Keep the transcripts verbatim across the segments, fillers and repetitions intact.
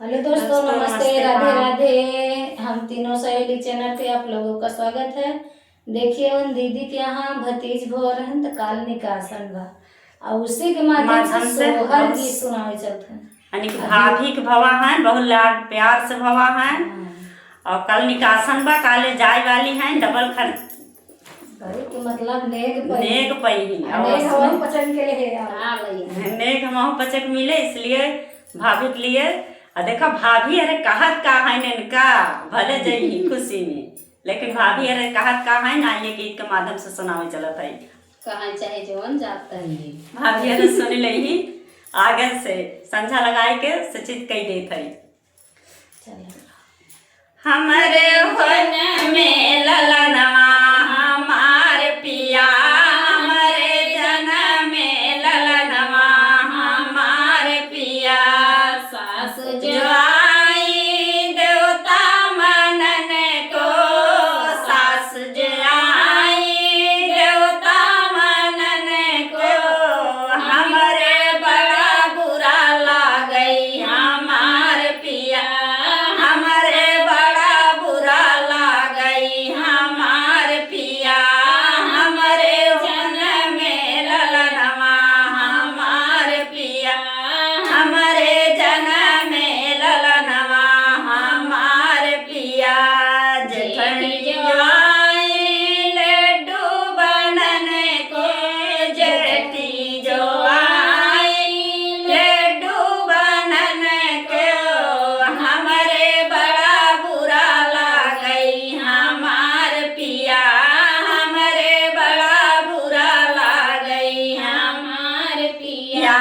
हेलो दोस्तों, दोस्तों, नमस्ते, नमस्ते, राधे प्रणाम। राधे। हम तीनों सहेली चैनल पे आप लोगों का स्वागत है। देखिए, उन दीदी के यहाँ भतीज भो रहन त काल निकासन बा, और उसी के माध्यम से माध्यम से सोहर बहुत गीत सुनावे चलत हैं। यानी कि हाँ। भाभी के भवा हैं, बहुत लाड प्यार से भवा हैं। हाँ। और काल निकासन बा, काले जाए वाली हैं, डबल खर्च। भाई के मतलब नेग पई। नेग पई ही। आ, और नेग उसमें हमहू पचक के लिए है यार। हाँ भैया। नेग हमहू पचक मिले, इसलिए भाभी के लिए। आ देखा भाभी, अरे कहत का है इनका, भले जइही खुशी में, लेकिन भाभी अरे कहत का है ना, ये गीत के माध्यम से सुनावे चलत है। कहाँ चाहे जवन जात है। भाभी अरे सुन लेही, आगे से संझा लगाए के सूचित कई देत है। चलो। हमरे होन में ललनवा हमार पिया, हमरे जन में ललनवा हमार पिया। सास जो आई देवता मनन को, सास जो आई देवता मनन को, हमरे बड़ा बुरा लागई हमार पिया, हमरे बड़ा बुरा लागई हमार पिया, हमरे जन में ललनवा हमार पिया, हमरे जन में ललनवा हमार पिया। जेठनिया आई लड्डू बनन को, जेठी जो आई लड्डू बनन को, हमरे बड़ा बुरा लागई हमार पिया, हमरे बड़ा बुरा लागई हमार पिया। या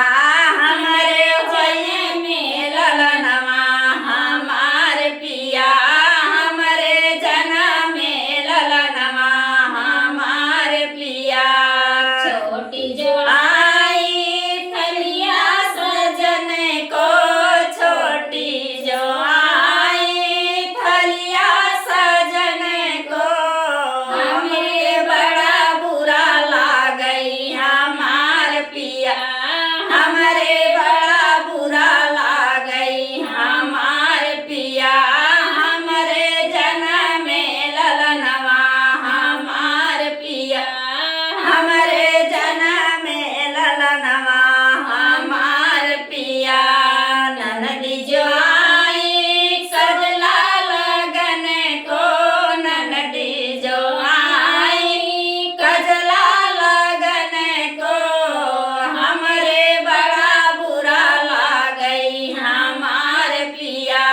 हमरे होई में ललनवा हमार पिया, हमरे जन में ललनवा हमार पिया। छोटी जो आई थलिया सजन को, छोटी जो आई थलिया सजन को, हमरे बड़ा बुरा लागई हमार पिया, हमरे बड़ा बुरा लागई हमार पिया, हमरे जन में ललनवा हमार पिया, हमरे जन में ललनवा हमार पिया। ननदी जो आई सजला लगन को, ननदी जो आई कजला लगन को, हमरे बड़ा बुरा लागई हमार पिया,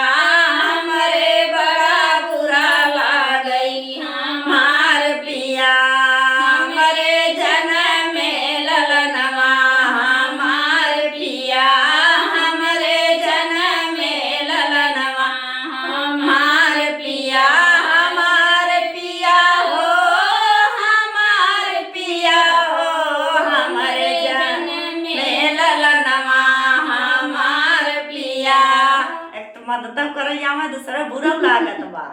हमरे बड़ा बुरा लागई हमार पिया। हमरे जन में ललनवा हमार पिया, हमरे जन में ललनवा हमार पिया, हमार पिया हो, हमार पिया हो, हमरे जन में ललनवा हमार पिया। एक तो मदद करैया में दूसरा बुरा लागत बा।